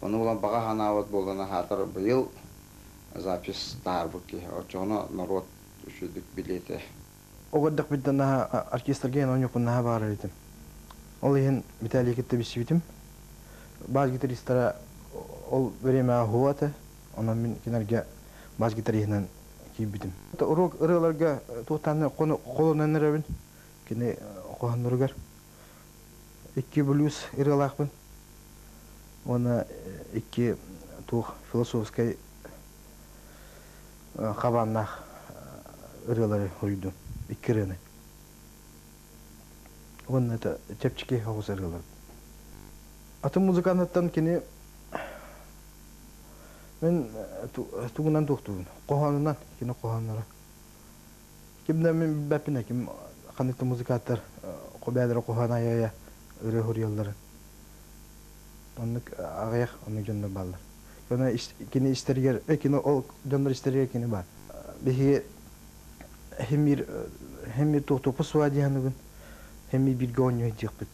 Ону булан баҕа санаабыт буоллаҕына аһаатар быйыл запись таһаарбыт киһи. Оччоҕуна норуот үчүгүйдүк билиэтэ. Оҕо эрдэхпиттэн наһаа оркестрга иһэн оонньуохпун наһаа баҕарар этим. Ол иһин Виталий кытта билсибитим. Бас гитаристара ол времяҕа уһуо этэ. Онон мин кинилэргэ бас гитариһынан киирбитим. Уруок ырыаларга туохтаан холонон эрэбин. Кини хоһоонноругар икки блюз ырыалаахпын уонна икки туох философскай хабааннаах ырыалары суруйдум. Икки ырыаны. Уонна это чэпчэки соҕус ырыалар. Атын музыканттан кини мин тугунан туохтуубун? Хоһоонунан, кини хоһоонноро. Ким да мин билбэппин ким ханнык да музыканттар бэйэлэрэ хоһоон айа-айа ырыа суруйалларын. Оннук аҕыйах оннук дьоннор бааллар. Кини кини истэригэр, кини ол дьоннор истэригэр кини баар. Биһиги химир химир туохтуохпут суоҕа дии саныыбын. Химир бииргэ оонньуу сылдьыахпыт.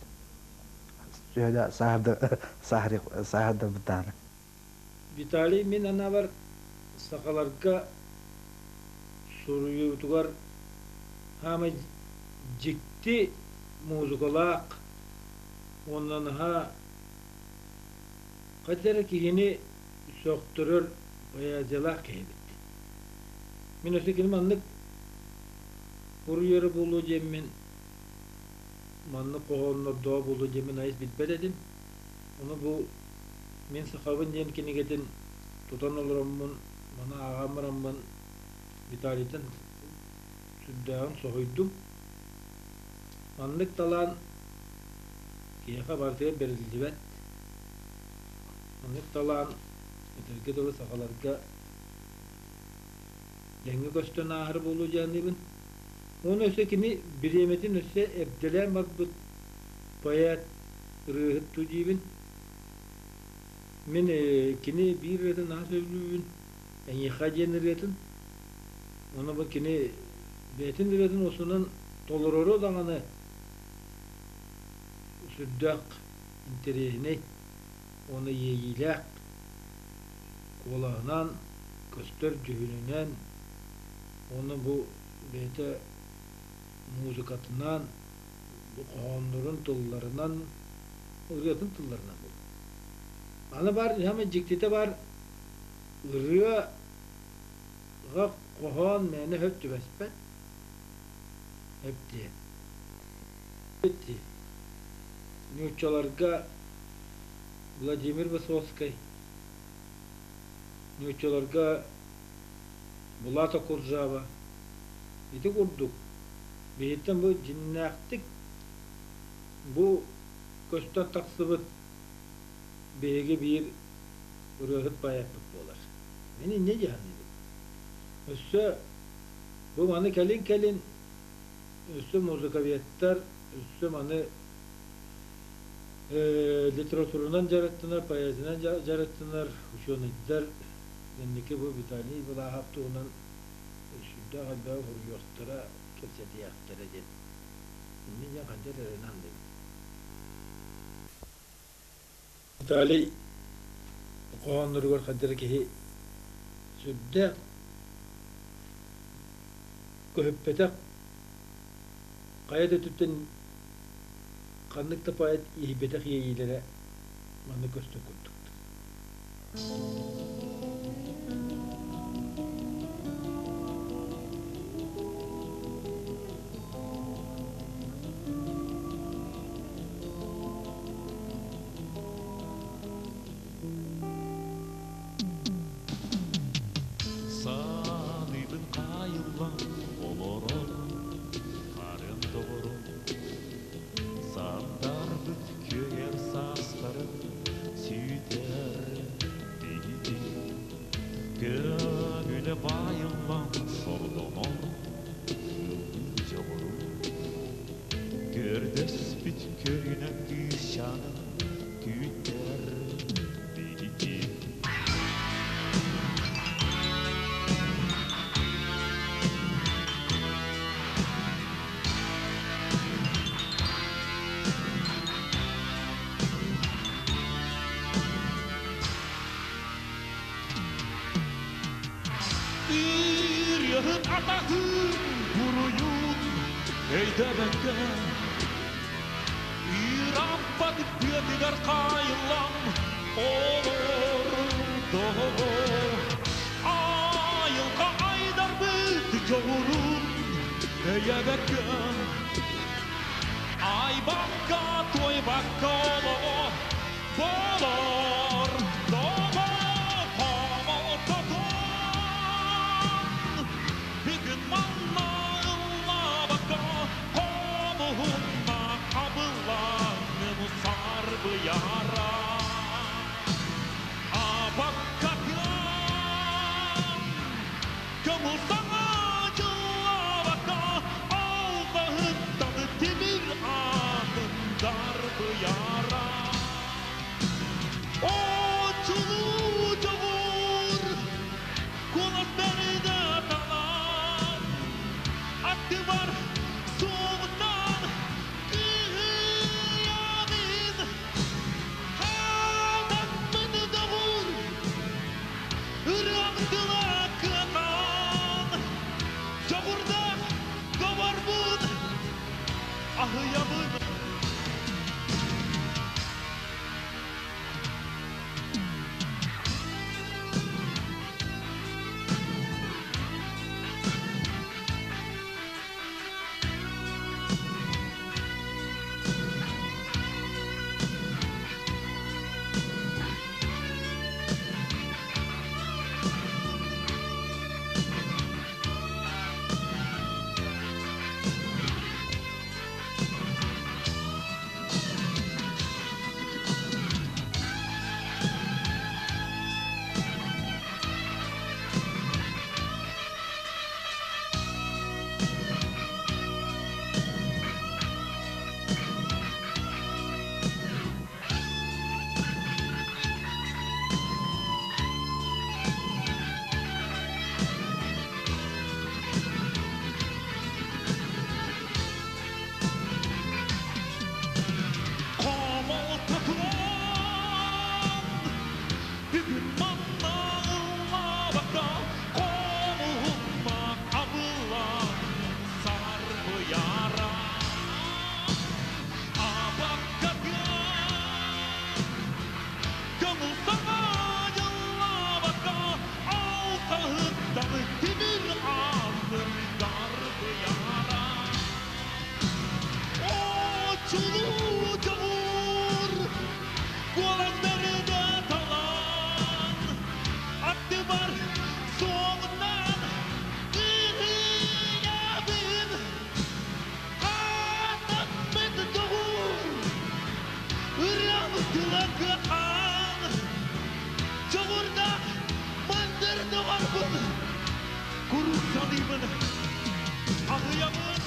Төһө сааһырда сааһырдарбыт даҕаны. Виталий мин анаабар сахаларга суруйуутугар хаамай дьикти музыкалаах уонна наһаа хайда эрэ киһини сөхтөрөр поэзиялаах киһи эбит. Мин өссө кини маннык суруйара буолуо диэммин, маннык хоһооннордооҕо буолуо диэммин айыс билбэт этим. Ону бу «Мин сахабын» диэн кинигэтин тутан олороммун, маны ааҕан бараммын Виталийтан сүрдээҕин соһуйдум. Маннык талаан киһиэхэ барытыгар бэриллибэт. Маннык талаан этэргэ дылы сахаларга дэҥҥэ көстөн ааһар буолуо дьаныыбын. Уонна өссө кини бириэмэтин өссө эрдэлээн барбыт поэт, ырыаһыт дуу диибин. Мин кини биир ырыатын наһаа сөбүлүүбүн. Эйиэхэ диэн ырыатын. Ону бу кини бэйэтин ырыатын устунан толороро даҕаны сүрдээх интэриэһинэй уонна иэйиилээх куолаһынан, көстөр дьүһүнүнэн уонна бу бэйэтэ музыкатынан, бу хоһооннорун тылларынан, ырыатын тылларынан буолар. Аны баар саамай дьиктитэ баар ырыаҕа хоһоон мээнэ сөп түбэспэт. Эптиэ. Нууччаларга Владимир Высоцкай, нууччаларга Булат Окуджава ити курдук биһиттэн бу дьиннээхтик бу көстөн тахсыбыт биһиги биир ырыаһыт поэппыт буолар. Мин инньэ дии саныыбын. Өссө бу маны кэлин-кэлин өссө музыковедтар, өссө маны литературанан дьарыктанар, поэзиянан дьарыктанар учуонайдар инники бу Виталий Балаахап туһунан сүрдээх элбэҕи суруйуохтара, кэпсэтиэхтэрэ диэн. Инньэ диэн хайдах эрэнэ саныыбын. Виталий хоһоонноругар хайдах киһи сүрдээх көһүппэтэх хайа да өттүттэн ханнык да поэт иһийбэтэх иэйиилэрэ манна көстөр курдуктар. Сааныбын хаайыллан олорон хаарыан доҕорум Саантарбыт күөйэр саастарын сүтэр биһиги Көҥүлэ баайыллан сордонон ылбыт дьоҕурум Көрдөспүт көрүнэ кыысчаанын күүтэр биһиги. Атаһын буруйун өйдөөбөккө Ыырампат тыатыгар хаайыллан олордо. Айылҕа айдарбыт дьоҕурун өйөөбөккө Айбакка, туойбакка олоҕо болор Хомолтотун бүгүн манна ыллаабакка Хомуһунна абылаҥын сарбыйара Абаккатыан көҥүл саҥа дьыллаабакка Алдаһыттан тимир аатын дарбыйара Очулуу дьоҕур куолас бэрдэ талан Аттыбар суоҕунан кыыһыйабын Хаанаппын доҕур ырыам тыла кыатаан Дьоҕурдаах доҕорбун аһыйабын. Хомолтотун бүгүн манна ыллаабакка Хомуһунна абылаҥ сарбыйара Абаккатыан көҥүл саҥа дьыллаабакка Алтаһыттан тимир аатын дарбыйара Очулуу дьоҕур куолас бэрдэ талан Аттыбар суоҕунан кыыһыйабын Хаанаппыт доҕур ырыам тыла кыахан Дьоҕурдаах мындыр доҕорбун куруук саныыбын аһыйабын.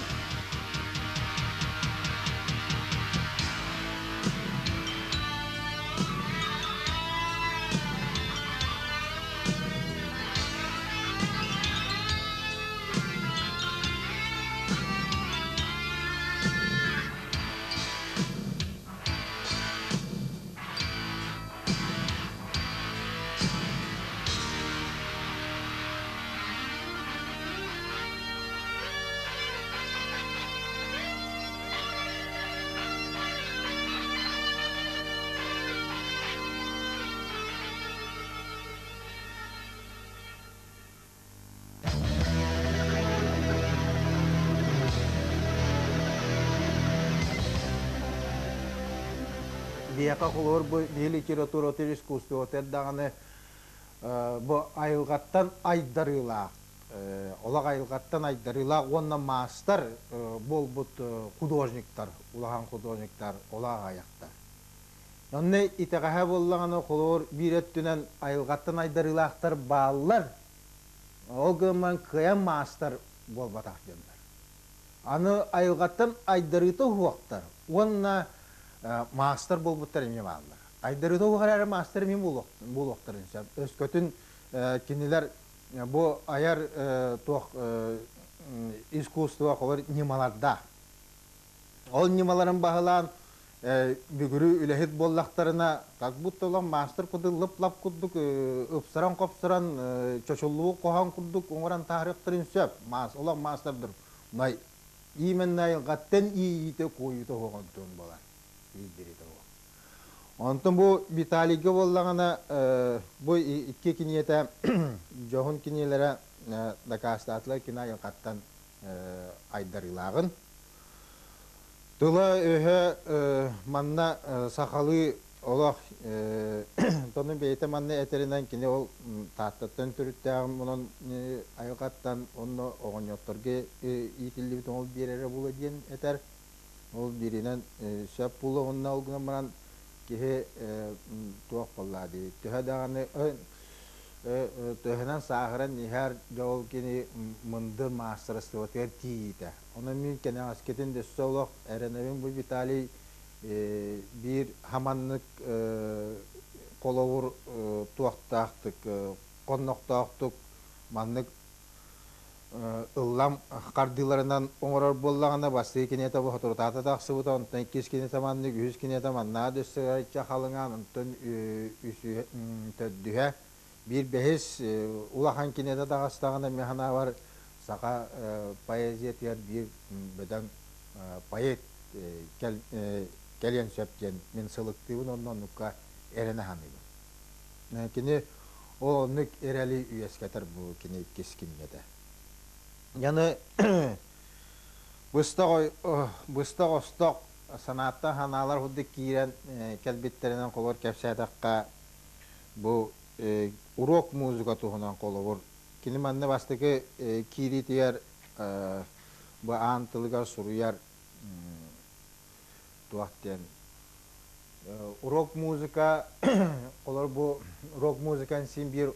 Биһиэхэ холобур бу биһи литературатын искусствота даҕаны бу айылҕаттан айдарыылаах олох айылҕаттан айдарыылаах уонна маастар буолбут художниктар, улахан художниктар олох аҕыйахтар. Онно итэҕэһэ буоллаҕына холобур биир өттүнэн айылҕаттан айдарыылаахтар бааллар, ол гынан кыайан маастар буолбатах дьоннор. Аны айылҕаттан айдарыыта уһуохтар уонна маастар буолбуттар эмиэ бааллар. Айдарыыта уһуох эрээри маастар эмиэ буолуохтарын сөп. Өскөтүн кинилэр бу айар туох искусство холор ньымалардаах. Ол ньымаларын баһылаан Бүгүрү үлэһит буоллахтарына, как будто улам маастар курдук лып-лап курдук ыпсаран-хопсорон чочуллубут хоһоон курдук оҥорон таһаарыахтарын сөп. Маас, улам маастардар. Най, именно айылҕаттан иэйиитэ куойуута оһоҕонтон буолар. Иирдиритэ Онтон бу Виталийга буоллаҕына, бу икки киниэтэ дьоһун киниэлэрэ дакаастаатылар кини айылҕаттан айдарыылааҕын. Тыла-өһө манна сахалыы олох тону бэйэтэ манна этэринэн кини ол Тааттаттан төрүттээҕим онон айылҕаттан онно оҕонньотторго иитиллибит оҥол биэрэрэ буолуо диэн этэр. Ол бииринэн сөп буолуо уонна ол гынан баран киһи туох буоллаа дии төһө даҕаны төһөнөн сааһыран иһэр дьэ ол кини мындыр маастарыстыбатыгар тиийиитэ. Онон мин кэнэҕэскитин өссө олох эрэнэбин бу Виталий биир хаманнык холобур туохтаахтык хоннохтоохтук маннык ыллам хардыыларынан оҥорор буоллаҕына бастакы киниэтэ бу соторутаата тахсыбыта онтон иккис киниэтэ маннык үһүс киниэтэ маннаа дөссө халыҥаан онтон үсүһэ төрдүһэ биир бэһис улахан киниэтэ таҕыстаҕына мин санаабар саха поэзиятыгар биир бөдөҥ поэт кэлиэн сөп диэн мин сылыктыыбын уонна оннукка эрэнэ саныыбын. Кини ол оннук эрэли үөскэтэр бу кини иккис кинигэтэ. Яны быстах остох санааттан санаалар курдук киирэн кэлбиттэринэн холобур кэпсээтэххэ бу уруок музыка туһунан холобур кини манна бастакы киириитигэр бу аан тылыгар суруйар туох диэн рок музыка олор бу рок музыканы син биир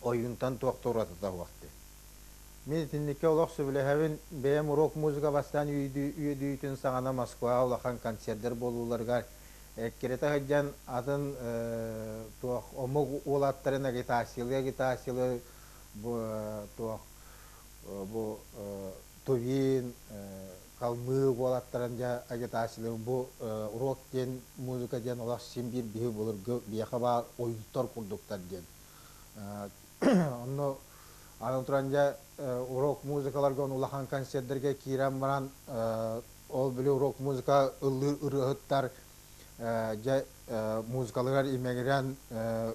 ойуунтан туох да уратыта суох дии. Мин итинниккэ олох сөбүлэһэбин. Бэйэм рок музыка бастаан үөдүйүүтүн саҕана Москваҕа улахан концердэр буолууларыгар эккирэтэ сылдьан атын туох омук уолаттарын агитациялыы агитациялыы бу туох бу Тувин Калмык уолаттарын дьэ агитациялыыр бу рок диэн музыка диэн олох син биир биһи былыргы биһиэхэ баар ойуттар курдуктар диэн. Онно аны туран дьэ рок музыкаларга улахан концердергэ киирэн баран ол били рок музыка ыллыыр ырыаһыттар дьэ музыкаларыгар имэҥирэн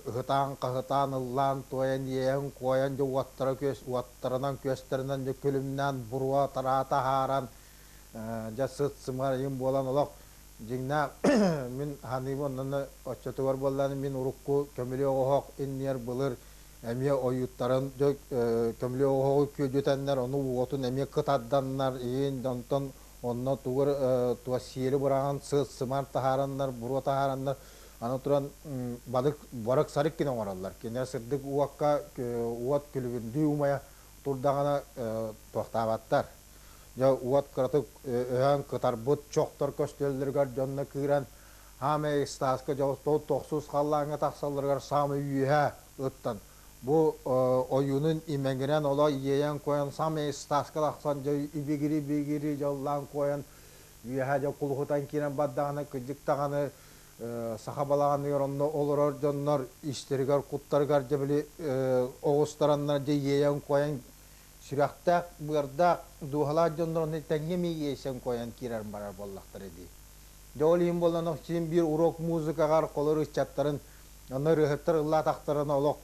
ыһытаан-хаһытаан ыллаан туойан иэйэн-куойан дьэ уоттара күөс уоттарынан күөстэринэн дьэ күлүмнээн буруо тараата аһааран дьэ сыт-сымар ыйым буолан олох дьиҥнээх мин саныыбын онно оччотугар буоллаҕына мин урукку көмүлүөк оһох иннигэр былыр эмиэ ойууттарын дьэ көмүлүөк оһоҕу күөдьүтэннэр ону уотун эмиэ кытарданнар иин онтон Онно тугу туга сиэли быраҕан сыт-сымар таһаараннар, буруо таһаараннар, аны туран балык барык-сарык гына оҥороллор. Кинилэр сырдык уокка уот күлүбүрдүү умайа турдаҕына туохтаабаттар. Дьэ уот кыратык өһөөн кытарбыт чохтор көстөллөрүгэр дьонно кыыран хаамай экстазка дьоҕус тохсус халлааҥҥа тахсалларыгар саамай үөһэ ыттан Бу ойуунун имэҥирэн оло иэйэн-куойан самый ыстааска тахсан дьэ ибигири-бигири дьоллоон куойан үөһэ дьэ кулуһутан киирэн бардаҕына кырдьык даҕаны саха балаҕаныгар онно олорор дьоннор истэригэр куттарыгар дьэ били оҕустараннар дьэ иэйэн-куойан сүрэхтээх быардаах дууһалаах дьоннор онно тэҥҥэ эмиэ иэйсэн-куойан киирэн барар буоллахтара дии. Дьэ ол иһин буолан син биир урок музыкаҕар холор ыччаттарын Онно ырыаһыттар ыллаатахтарына олох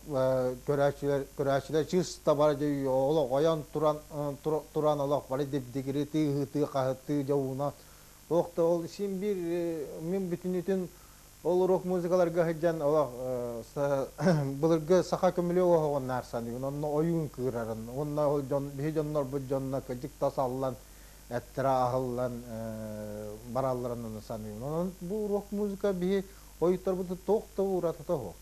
көрөөччүлэр көрөөччүлэр чыста бары дьэ олох ойон туран туран олох бары дибдигири тыыһытыы хаһытыы дьэ ууна туох да ол син биир мин бүтүнүтүн ол урок музыкаларга сылдьан олох былыргы саха көмүлүөк оһоҕун наар саныыбын онно ойуун кыырарын уонна ол дьон биһи дьоннорбут дьонно кырдьык тасаллан эттэрэ аһыллан баралларын онно саныыбын онон бу урок музыка биһи Ойуттарбыт туох да уратыта суох.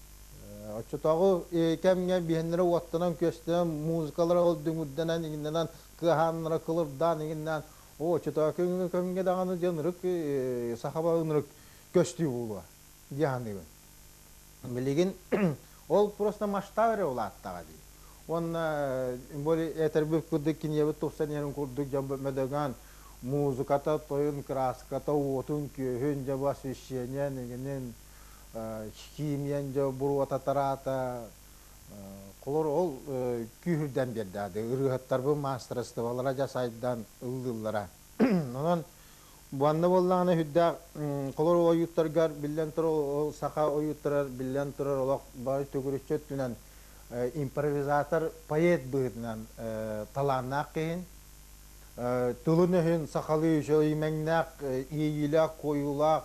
Оччотооҕу кэмҥэ биһэннэрэ уоттанан-күөстэнэн, музыкалара ол дүҥүрдэнэн, иҥиннэнэн, кыаһааннара кылырдаан, иҥиннээн, оо, оччотооҕу кэмҥэ даҕаны дьэ ынырык сахаба ынырык көстүү буолуо дии саныыбын. Билигин ол просто масштаб эрэ улааттаҕа дии. Уонна бу этэрбит курдук киниэбит тупсан иһэрин курдук дьон мөдөгөөн Музыката, тойун, краската, уотун, күөһүн, дьэ бу освещение нэгинин, химиян дьэ буруота тараата холор ол күүһүрдэн биэрдээди. Ырыаһыттарбын маастарыстыбалара дьэ сайдан ыллыыллара. Онон буанна буоллаҕына үрдээх холор ойууттаргар биллэн турар ол саха ойууттарар биллэн турар олох бары төгүрүччү өттүнэн импровизатор поэт быһыытынан талааннаах киһин тылын өһүн сахалыы үчүгэй имэҥнээх иэйиилээх куойуулаах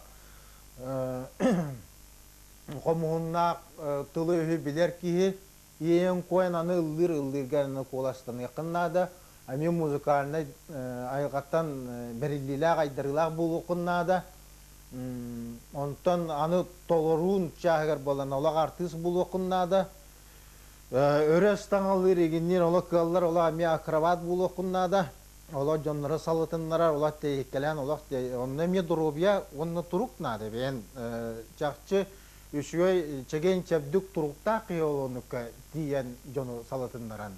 хомуһуннаах тылы өһү билэр киһи иэйэн куойан аны ыллыыр ыллыырга аны куоластаныаххын наада эмиэ музыкальнай айылҕаттан бэриллиилээх айдарыылаах буолуоххун наада онтон аны толоруун чааһыгар буолан олох артыыс буолуоххун наада өрө ыстаҥалыыр игинниир олох кыаллар олох эмиэ акробат буолуоххун наада олох дьонноро салытыннарар олох тэйиккэлээн олох онно эмиэ доруобуйа уонна турук наада бэйэн чахчы үчүгэй чэгиэн чэбдик туруктаах киһи ол оннукка тиийэн дьону салытыннаран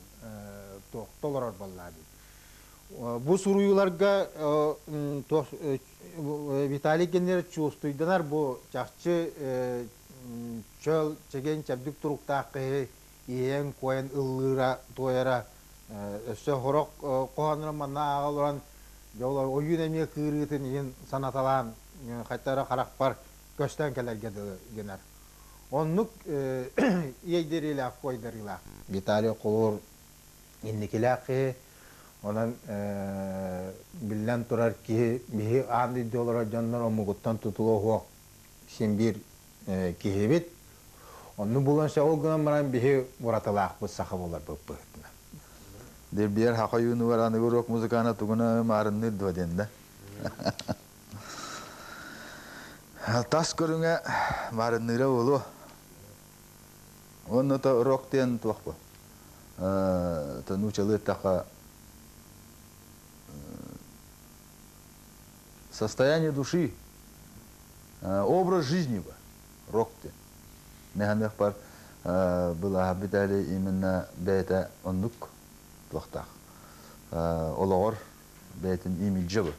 туох толорор буоллаа дии. Бу суруйууларга Виталий Геннер чуустуйданар бу чахчы чөл чэгиэн чэбдик туруктаах киһи иэйэн куойан ыллыыра туойара өссө сорох хоһооннорун манна ааҕа олорон ойуун эмиэ кыырыытын иһин санаталаан хайтара харахпар көстөн кэлэргэ дылы гынар. Оннук иэйдэриилээх, куойдарыылаах. Виталий Холуур инникилээх киһи, онон биллэн турар киһи биһи аан дойду олорор дьоннор омугуттан тутулуга суох син биир киһибит. Онну булан ол гынан баран биһи уратылаахпыт саха буоларбыт быһыытынан. Дирбиэр хаха ойуунугар аныгы рок музыкана тугуна маарынныыр дуо диэн да. Тас көрүҥэ маарынныыра буолуо. Уонна то рок диэн туох бу? То нуучалыы эттэххэ состояние души, образ жизни ба, рок диэн. Механыах бар былааһа бүтээли именно бэйэтэ оннук туохтаах. Олоҕор бэйэтин имиджэ бу.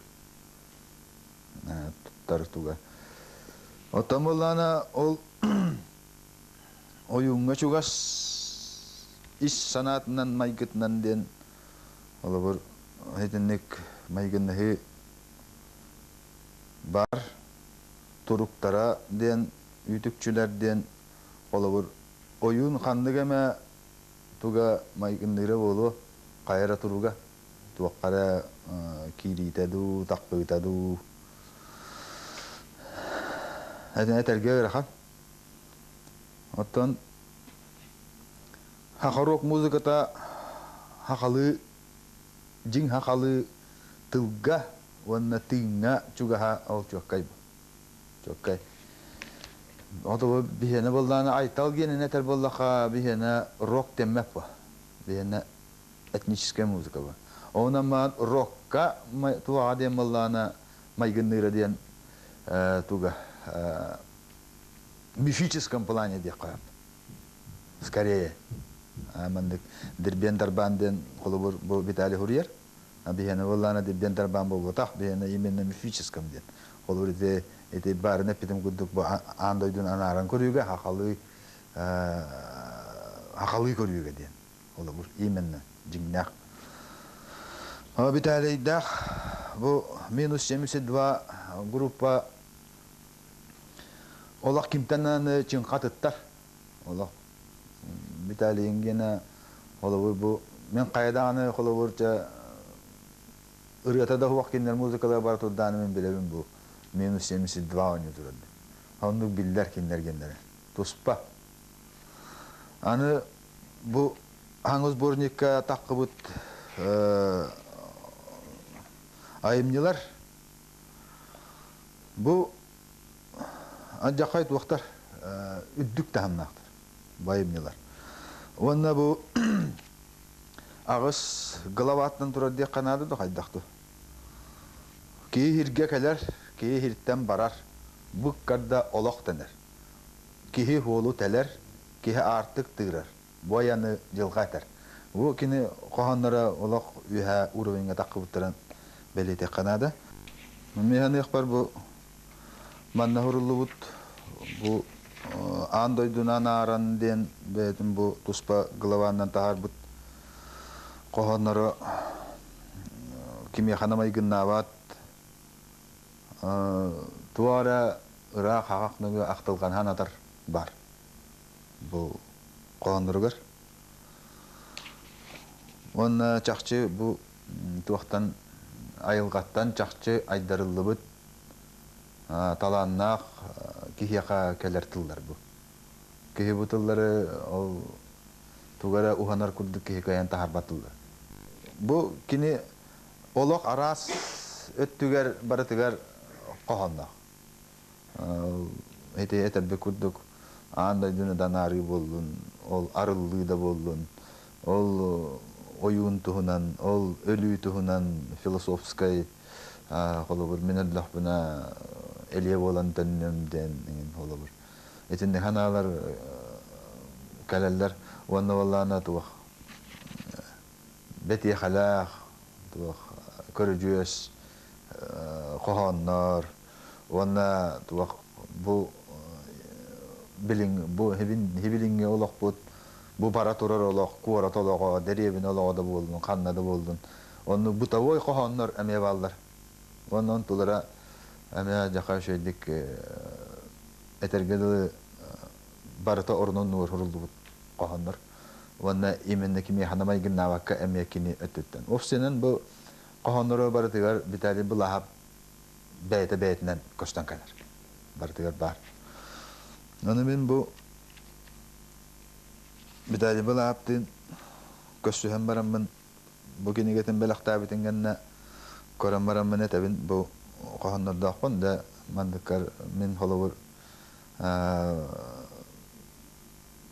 Туттар туга. Оттон буоллаана ол ойууҥҥа чугас ис санаатынан майгытынан диэн холобур итинник майгыннаһыы бар туруктара диэн үтүкчүлэр диэн холобур ойуун ханнык эмэ туга майгынныыра буолуо хайа эрэ туруга туохха эрэ киириитэ дуу тахпыыта дуу этэргэ ыарахан оттон хахаруок музыката хахалыы дьиҥ хахалыы тылга уонна тыыҥҥа чугаһа ол чуоккай чуоккай Оту биһиэнэ буоллаана Айтал диэн этэр буоллаха биһиэнэ рок дэммэт бу. Биһиэнэ этническая музыка бу. Онон маан рокка туаҕа диэн буоллаана майгынныыра диэн туга мифическом плане диэххэ скорее маннык Дирбен Дарбан диэн холобур бу Виталий Хурьер биһиэнэ буоллаана Дирбен Дарбан буолбатах биһиэнэ именно мифическом диэн холобур ити ити баарын эппитим курдук бу аан дойдуну анааран көрүүгэ хахалыы хахалыы көрүүгэ диэн холобур именно дьиҥнээх Виталийдаах бу минус 72 группа олох кимтэн чыҥха атыттар олох Виталийын гена холобур бу мен хайа даҕаны холобур чэ ырыата да суох кинилэр музыкалара бара турдааны мин билэбин бу минус 72 оонньуу турар оннук биллэр кинилэр геннэрэ туспа аны бу хаҥыс сборникка таххыбыт айымньылар бу Алдьархай туохтар үрдүк таһымнаахтар бу айымньылар. Уонна бу аҕыс главаттан турар диэххэ наада да хайдах дуу. Киһи иһиргэ кэлэр, киһи иһиртэн барар, быккарда олох дэнэр. Киһи уолу тэлэр, киһи аартык тыырар. Бу айаны дьылҕа этэр. Бу кини хоһоонноро олох үөһэ уровеньҥа таххыбыттарын бэлиэтиэххэ наада. Мин саныахпар бу манна суруллубут бу аан дойдунан ааран диэн бэйэтин бу туспа главаннан таһаарбыт хоһоонноро кимиэхэ да майгыннаабат туох эрэ ыраах аҕах нөҥүө ахтылҕанһан атар бар бу хоһоонноругар. Уонна чахчы бу туохтан айылҕаттан чахчы айдарыллыбыт талааннаах киһиэхэ кэлэр тыллар бу. Киһи бу тыллары ол тугу эрэ уһанар курдук киһи кыайан таһаарбат тыллар. Бу кини олох араас өттүгэр барытыгар хоһоонноох. Ити этэрбит курдук аан дойдуну да анаарыы буоллун, ол арыллыы да буоллун, ол ойуун туһунан, ол өлүү туһунан философскай холобур мин өллөхпүнэ элиэ буолан төннүөм диэн иҥин холобур. Итинник санаалар кэлэллэр уонна буоллаҕына туох бэтиэхэлээх, туох көрүдьүөс хоһооннор уонна туох бу билиҥ бу хибилиҥҥи олохпут бу бара турар олох куорат олоҕо дэриэбинэ олоҕо да буоллун ханна да буоллун онну бытовой хоһооннор эмиэ бааллар уонна онтулара эмиэ дьаха үчүгэйдик этэргэ дылы барыта орунун ууруллубут хоһооннор уонна именно кимиэхэ да майгыннаабакка эмиэ кини өттүттэн офсенэн бу хоһооннору барытыгар Виталий Былаһап бэйэтэ бэйэтинэн көстөн кэлэр. Барытыгар баар. Ону мин бу Виталий Былааптыын көрсүһэн бараммын бу кинигэтин бэлэхтээбитин кэннэ көрөн бараммын этэбин бу хоһооннордоохпун да манныккар мин холобур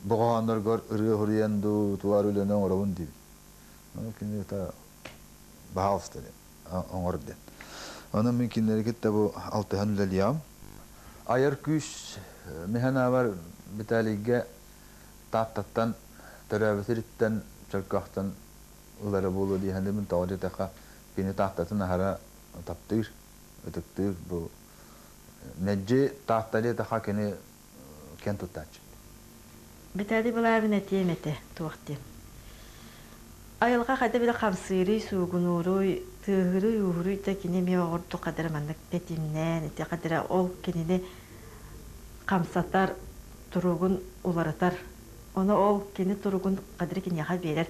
бу хоһоонноргор ырыа суруйан дуу туар үлэни оҥоробун диибин. Кини баһаалыста диэн оҥор диэн. Онон мин кинилэри кытта бу алтыһан үлэлиэҕим. Айар күүс мин санаабар Виталийга Тааттаттан төрөөбүт сириттэн Чөркөөхтөн ылара буолуо дии саныыбын. Тоҕо диэтэххэ кини Тааттатын аһара таптыыр, ытыктыыр. Бу мэлдьи Таатта диэтэххэ кини киэн туттааччы. Виталий Булавин этиэм этэ туох диэн. Айылҕа хайда бile хамсыырый, суугунууруй, тыаһыырый, ууһуруй да кини эмиэ оҕордук хадара маннык тэтимнээн, ити хадара ол кинини хамсатар, туругун уларытар. Ону ол кини туругун хадара киниэхэ биэрэр.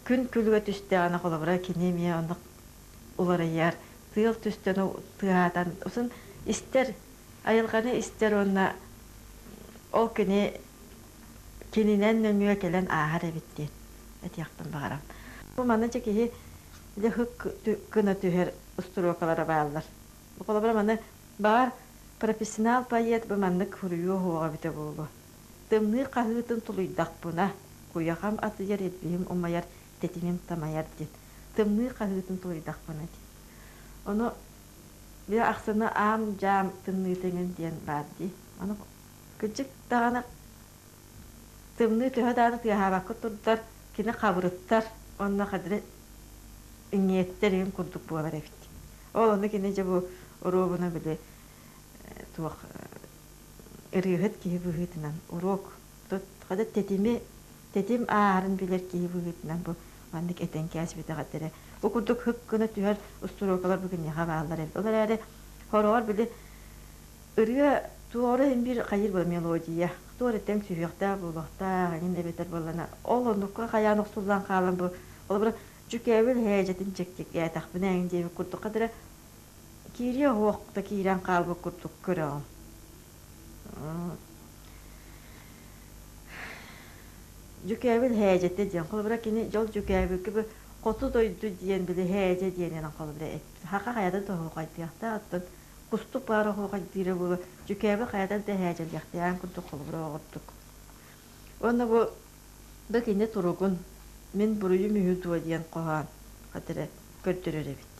Күн күлүгэ түстэҕинэ холобура кини эмиэ онно уларыйар. Тыал түстэн тыаһаатан, усын истэр Айылҕаны истэр уонна ол кини кининэн нөҥүө кэлэн ааһар эбит диэн этиэхпин баҕарабын. Бу манна дьэ киһи дьэ һык гына түһэр устуруокалара бааллар. Бу холобура маны баҕар профессионал поэт бу маннык суруйуо суоҕа эбитэ буолуо. Тымныы хаһыытын тулуйдахпына, куйахам атыйар, илбиһим умайар, тэтимим тамайар диэн. Тымныы хаһыытын тулуйдахпына диэн. Ону Били ахсына аам-дьаам тымныытыҥын диэн баар дии. Ону кырдьык даҕаны тымныы төһө даҕаны тыаһаабакка турдар, кини хабырыттар уонна хадыры иҥиэттэр игин курдук буолар эбит. Ол ону кини дьэ бу уруогуна били туох ырыаһыт киһи быһыытынан уруок тут хада тэтими тэтим ааһарын билэр киһи быһыытынан бу маннык этэн кээспитэх этэрэ. Бу курдук һык гына түһэр устуруокалар бу киниэхэ бааллар эбит. Ол эрээри хороҕор били ырыа туора иһин биир хайыр була мелодия. Туора тэҥ сүһүөхтээх буолуохтаах, эҥин эбэтэр буоллана. Ол оннукка хайаан охсуллан хаалан бу холобура дьүкээбил һээдьэтин чэкчэкээтэхпинэ эҥин диэбит курдук хадыра киириэ оһуох да киирэн хаалбыт курдук көрөҕүн. Дьүкээбил һээдьэтэ диэн. Холобура, кини дьол дьүкээбилгэ бу хоту дойду диэн били һээдьэ диэнинэн холобура эппит. Саха хайатын да оһуохайдыахтаах, оттон кустук баар оһуохайдыыра буолуо. Дьүкээбил хайатын да һээдьэлиэхтээҕин курдук холобура оҕордук. Уонна бу бу кини туругун мин буруйум үһү дуо диэн хоһоон хатыры көрдөрөр эбит.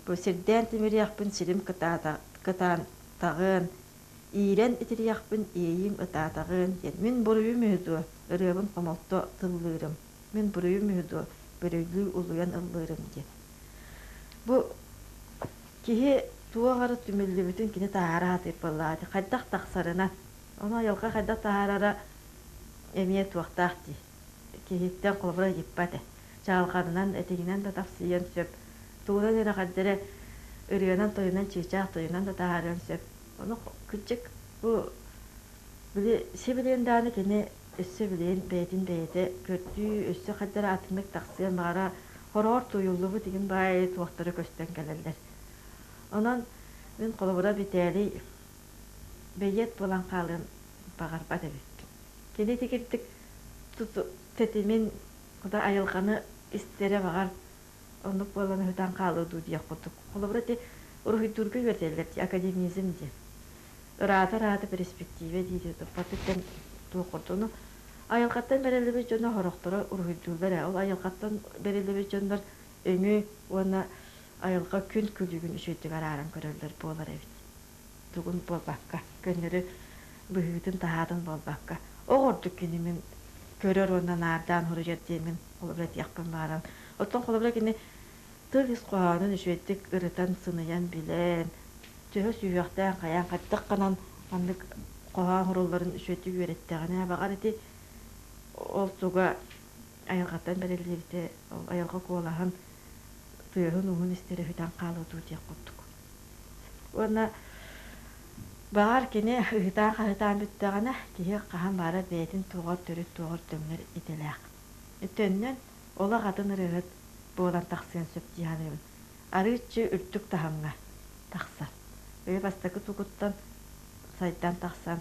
Бу сирдээн тимириэхпин сирим кытаата кытаантаҕын, иирэн итириэхпин иэйиим ытаатаҕын диэн мин буруйум үһү дуо, ырыабын хомолто тыллыырым, мин буруйум үһү дуо, бөрөлүү улуйан ыллыырым диэн. Бу киһи туох эрэ түмүллүбүтүн кини таһаара сатыыр буоллаҕа хайдах тахсарынан. Ону айылҕа хайдах таһаарара эмиэ туохтаах дии. Киһиттэн холобура ыйыппат ээ. Чаҕылҕанынан, этиҥинэн да тахсыйыан сөп. Тугунан эрэ хайда эрэ ырыанан-тойунан, чыычаах тойунан да таһаарыан сөп. Ону кырдьык бу били сибилигин даҕаны кини өссө билигин бэйэтин бэйэтэ көрдүү, өссө хайда эрэ атыннык тахсыан баҕара хороҕор тууйуллубут игин баайы туохтара көстөн кэлэллэр. Онон мин холобура Битээлий бэйиэт буолан хаалыан баҕарбат эбиппин. Кини итигирдик тэтимин куда айылҕаны истэрэ баҕар оннук буолан ыһытан хаалыа дуу диэх курдук. Холобура ити уруһуйдуурга үөрэтэллэр дии академизм диэн. Ыраата-ыраата перспективе дии туппатыттан туох курдук. Ону айылҕаттан бэриллибит дьоно сорохторо уруһуйдууллар ээ. Ол айылҕаттан бэриллибит дьоннор өҥү уонна айылҕа күн күлүгүн үчүгэйдик арааран көрөллөр буолар эбит. Тугун буолбакка, көннөрү быһыытын-таһаатын буолбакка. Оҕордук кини мин көрөр уонна наардаан суруйар диэммин холобура этиэхпин баҕаран. Оттон холобура кини тыл ис хоһоонун үчүгэйдик ырытан, сыныйан билэн, төһө сүһүөхтээн хайаан хайдах гынан маннык хоһоон сурулларын үчүгэйдик үөрэттэҕинэ, баҕар ити ол туга айылҕаттан бэриллибитэ, ол айылҕа куолаһын тыаһын-ууһун истэрэ сүтэн хаалыа дуу диэх курдук. Уонна баҕар кини ыһытаан-хаһытаан бүттэҕинэ, киһи хаһан баҕарар бэйэтин туоҕар төрүт туоҕар төҥнөр идэлээх. Төннөн олох атын ырыаһыт буолан тахсыан сөп дии саныыбын. Арыыччы үрдүк таһымҥа тахсар. Өйө бастакы тугуттан сайдан тахсан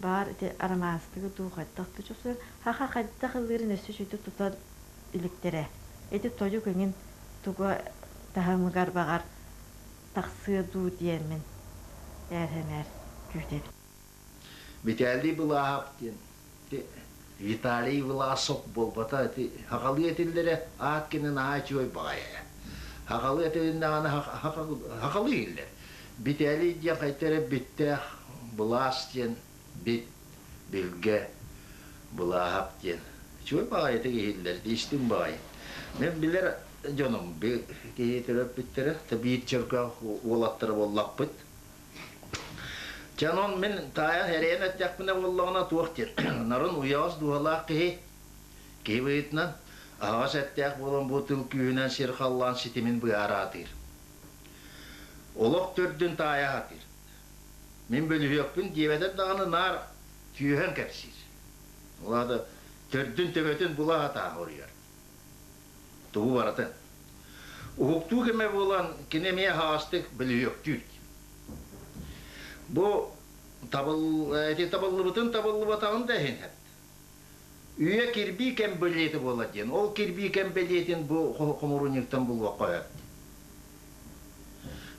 баар ити арамаастыгы дуу хайдах да чопсуйан хаха хайдах ыллыырын өссө үчүгэйдик тутан иликтэрэ. Ити тойук эҥин туга таһымыгар баҕар тахсыа дуу диэммин ээр-сэмээр күүтэбин. Виталий Былааһап диэн Виталий Власов буолбата ити сахалыы этиллэрэ аат кинин наһаа үчүгэй баҕайы. Сахалыы этилиннэҕинэ сахалыы иһиллэр. Виталий диэн хайта эрэ биттээх былаас диэн бит билгэ Былааһап диэн. Үчүгэй баҕайытык иһиллэр, истиҥ баҕайы. Мин билэр дьонум киһи төрөппүттэрэ, биир чөркөөх уолаттара буоллахпыт. Дьэ онон мин таайан эрэйэн эттэхпинэ буоллаҕына туох диэн нарын уйаҕас дууһалаах киһи киһи быһыытынан аһаҕас эттээх буолан бу тыл күүһүнэн сир-халлаан ситимин быһаараатыыр. Олох төрдүн таайа сатыыр. Мин бөлүһүөкпүн диэбэтэр даҕаны наар түөһэн кэпсиир. Ол аата төрдүн төбөтүн була сатаан хоруйар. Тугу барытын. Уһуктуу кэмэ буолан кини эмиэ аһаҕастык бөлүһүөктүүр. Бу табыл, эти табыллыбытын табыллыбатаҕын да иһин Үйэ кирбии кэм бэлиэтэ буолар диэн. Ол кирбии кэм бэлиэтин бу хомуурунньуктан булуохха сөп.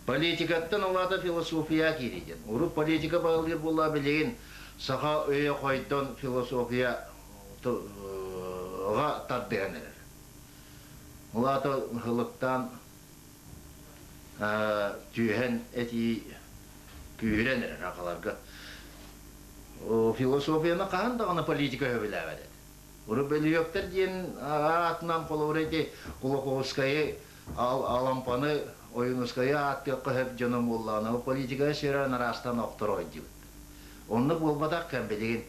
Политикаттан ол аата философия киирии диэн. Урут политика баҕалыыр буолла билигин саха өйө хойдон философия ҕа тардыһан эрэр. Ол аата ылыктаан түһэн этии күүһүрэн эрэр акаларга. Философияны хаһан даҕаны политика сөбүлээбэт этэ. Урут бөлүһүөктэр диэн аатынан холобур ити Кулаковскайы, Алампаны, Ойуунускайы ааттыахха сөп дьоно буоллаҕына, политиканы сирэн араастаан охторо сылдьыбыт. Оннук буолбатах кэм билигин.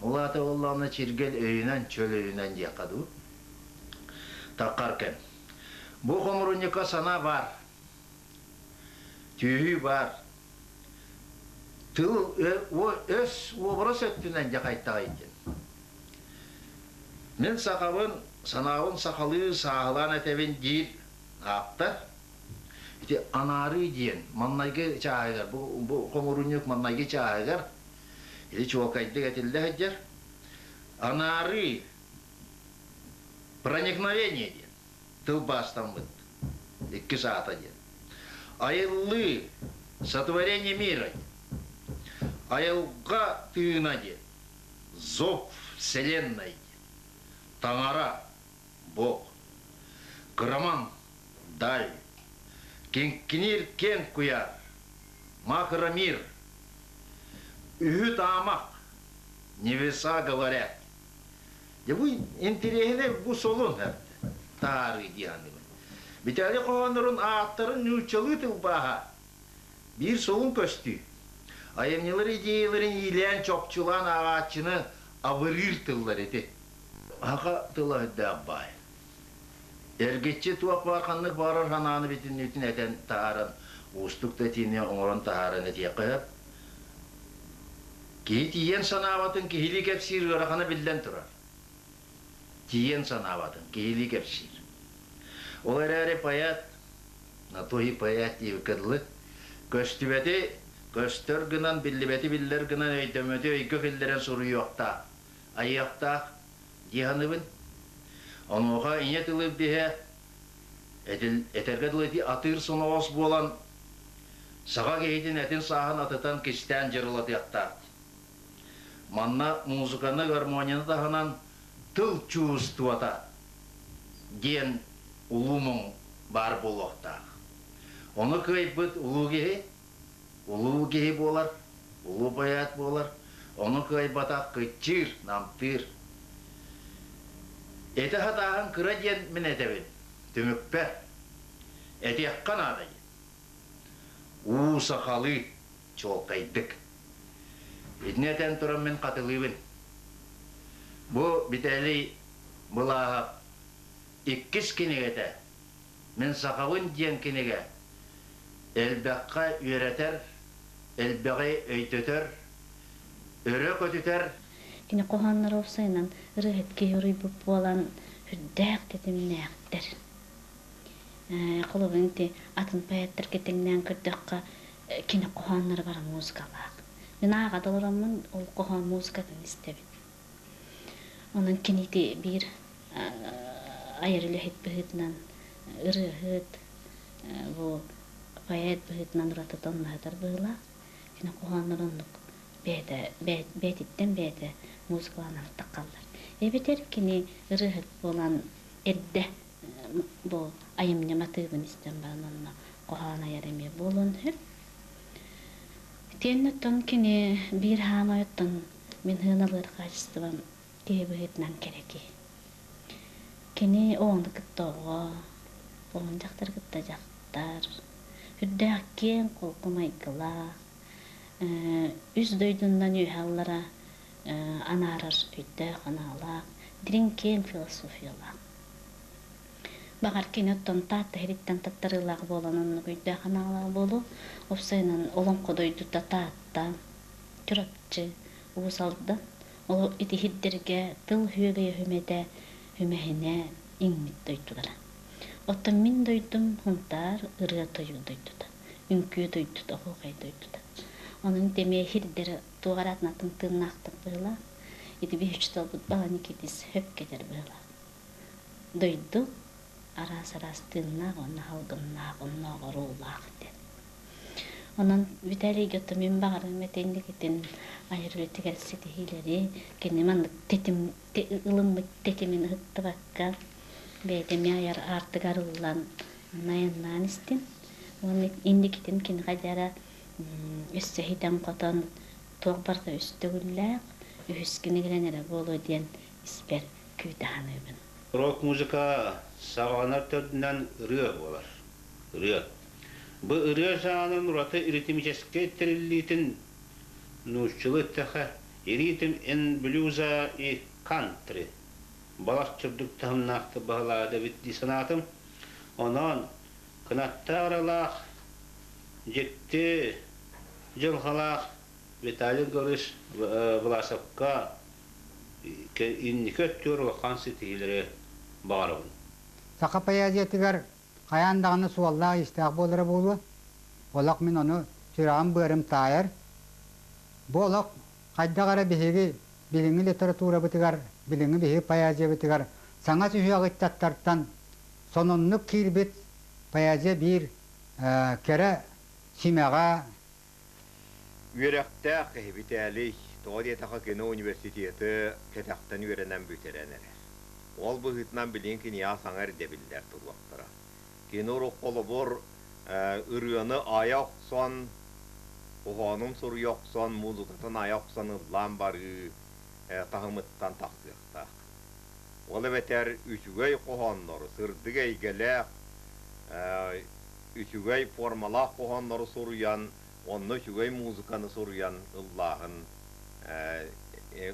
Ол аата буоллаҕына чиргэл өйүнэн, чөл өйүнэн диэххэ дуу. Таккар кэм. Бу хомурунньукка санаа баар. Түөһүү баар. Тыл өс уобарас өттүнэн дьэ хайтаҕай диэн. Мин сахабын, санаабын сахалыы сааһылаан этэбин диир ааптар. Ити анаарыы диэн маннайгы чааһыгар, бу, бу хомурунньук маннайгы чааһыгар ити чуолкайдык этиллэ сылдьар. Анаарыы проникновение диэн тылбаастаммыт иккис аата диэн. Айыллыы, сотворение мира диэн. Айылҕа тыына диэн. Зов вселенной диэн. Таҥара, Бог. Кыраман, даль. Киҥкиниир киэҥ куйаар. Макромир. Үһү-таамах. Небеса говорят. Дьэ бу интэриэһинэй бу солун таһаарыы дии саныыбын. Виталий хоһооннорун ааттарын нууччалыы тылбааһа биир солун көстүү. Айымньылар идеяларын иилээн чопчулаан ааҕааччыны абырыыр тыллар ити. Саха тыла өйдөөх баай. Эргиччи туох баар ханнык баарар санааны бүтүннүүтүн этэн таһааран, уустук да этиини оҥорон таһааран этиэххэ сөп. Киһи тиийэн санаабатын киһилии кэпсиир ыарахана биллэн турар. Тиийэн санаабатын киһилии кэпсиир. Ол эрээри поэт, на то и поэт диэбиккэ дылы, көстүбэти көстөр гынан, биллибэти биллэр гынан, өйдөммөтү өйгө киллэрэн суруйуохтаах, айыахтаах дии саныыбын. Онуоха ийэ тылы биһэ этэргэ дылы ити атыыр соноҕос буолан, саха киһитин этин сааһын атытан кистээн дьырылатыахтаах. Манна музыканы, гармонияны таһынан тыл чувствота диэн улуу муҥ баар буолуохтаах. Ону кыайбыт улуу киһи, улуу киһи буолар, улуу поэт буолар, ону кыайбатах кыччыыр, намтыыр. Этэ сатааһын кыра диэн мин этэбин, түмүкпэр. Этиэххэ наада диэн. Уу сахалыы чуолкайдык. Итини этэн туран мин хатылыыбын. Бу Виталий Былааһап иккис кинигэтэ Мин сахабын диэн кинигэ элбэххэ үөрэтэр, элбэҕи өйдөтөр, өрө көтүтэр. Кини хоһоонноро уопсайынан ырыаһыт киһи уруйбут буолан сүрдээх тэтимнээхтэр. Холобур, ити атын поэттарга тэҥнээн көрдөххө, кини хоһоонноро бары музыкалаах. Мин ааҕа да олороммун ол хоһоон музыкатын истэбин. Онон кини ити биир айар үлэһит быһыытынан ырыаһыт, бу поэт быһыытынан уратыта онноһутар быһыылаах. Кини хоһооннор оннук бэйэтэ бэйэтиттэн бэйэтэ музыкалаан таххаллар. Эбэтэр кини ырыаһыт буолан эрдэ бу айымньы матыыбын истэн баран онно хоһоон айар эмиэ буолуон сөп. Итиэннэ оттон кини биир хаамай оттон мин сыаналыыр хаачыстыбам киһи быһыытынан кэрэ киһи. Кини оҕону кытта оҕо, оҕону дьахтары кытта дьахтар, үрдээх киэҥ холку майгылаах, үс дойдунан үөһэ аллара анаарар өйдөөх анаалаах, дириҥ киэҥ философиялаах. Баҕар кини оттон Таатта иһириттэн таттарыылаах буолан оннук өйдөөх анаалаах буолуо. Уопсайынан олоҥхо дойдута Таатта, Чурапчы, Уус Алдан ол ити иһирдэргэ тыл үөгэй үһүмэтэ үмэһинэ иҥмит дойдулара. Оттон мин дойдум Һунтаар ырыа-тойук дойдута, үҥкүү дойдута, оһуохай дойдута. Онон ити эмиэ иһирдэр туох эрэ атын тыыннаахтык быһыылаах. Ити биһиччи талбыт Баланикитис хөп кэтэр быһыылаах. Дойду араас-араас тыыннаах уонна салгыннаах, оннооҕор уулаах диэн. Онон Виталийга оттон мин баҕарым этэ инникитин айар үлэтигэр ситиһиилэри, кини маннык тэтим ылыммыт тэтимин ыһыктыбакка, бэйэтэ эмиэ айар аартыгар ыллан айаннаан истин. Уонна инникитин кини хайдара өссө ситэн-хотон туох барыта үс төгүллээх, үһүс кинигинэн эрэ буолуо диэн испэр күүтэ саныыбын. Рок-музыка саҕаланар төрдүнэн ырыа буолар. Ырыа. Бу ырыа жанрын ураты ритмическэй тэриллиитин нууччалыы эттэххэ ритм ин блюза и кантри балас чурдук таһымнаахтык баһылаата эбит дии санаатым. Онон кынаттаах ыралаах, дьикти дьылҕалаах Виталий Гаврилович Власовка инники өттүгэр улахан ситиһиилэри баҕарабын. Саха поэзиятыгар хайаан даҕаны суоллаах-иистээх буолара буолуо. Олох мин ону сүрэҕим-быарым таайар. Бу олох хайдах эрэ биһиги билиҥҥи литературабытыгар, билиҥҥи биһиги поэзиябытыгар саҥа сүһүөх ыччаттартан сонуннук киирбит поэзия биир кэрэ симэҕэ. Үөрэхтээх киһи Виталий, тоҕо диэтэххэ кини университеты кэтэхтэн үөрэнэн бүтэрэн эрэр. Ол быһыытынан билигин киниэхэ саҥа ирдэбиллэр туруохтара. Кини урукку холобур ырыаны айа охсон, хоһоонун суруйа охсон, музыкатын айа охсон ыллаан барыы таһымыттан тахсыахтаах. Ол эбэтэр үчүгэй хоһооннору, сырдык эйгэлээх, Үчүгэй формалаах хоһооннору суруйан, онно үчүгэй музыканы суруйан ыллааһын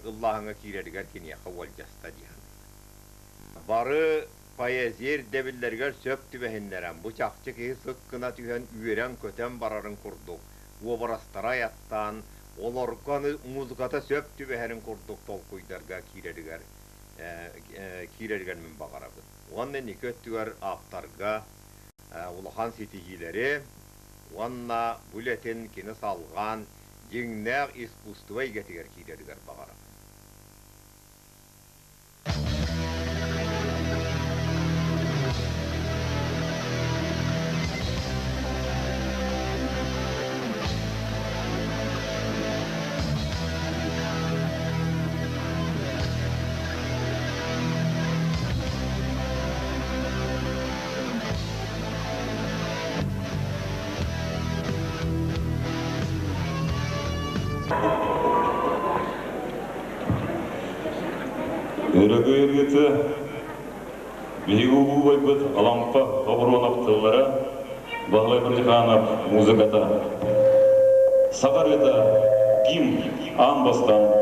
ыллааһыҥҥа киирэригэр киниэхэ уолдьаста дии саныыбын. Бары поэзия ирдэбиллэригэр сөп түбэһиннэрэн, бу чахчы киһи сык гына түһэн үөрэн-көтөн барарын курдук, уобарастары айаттаан, олорго аны музыката сөп түбэһэрин курдук толкуйдарга киирэригэр киирэригэр мин баҕарабын. Уонна инники өттүгэр ааптарга улахан ситиһиилэри уонна бу үлэтин кини салҕаан дьиҥнээх искусство эйгэтигэр киирэригэр баҕарабын. Өрөгөй ырыата биһиги улуу убайбыт Алампа Хоборуонап тыллара, Баһылай Бырдьахаанап музыката, саха ырыата гимн аан бастаан.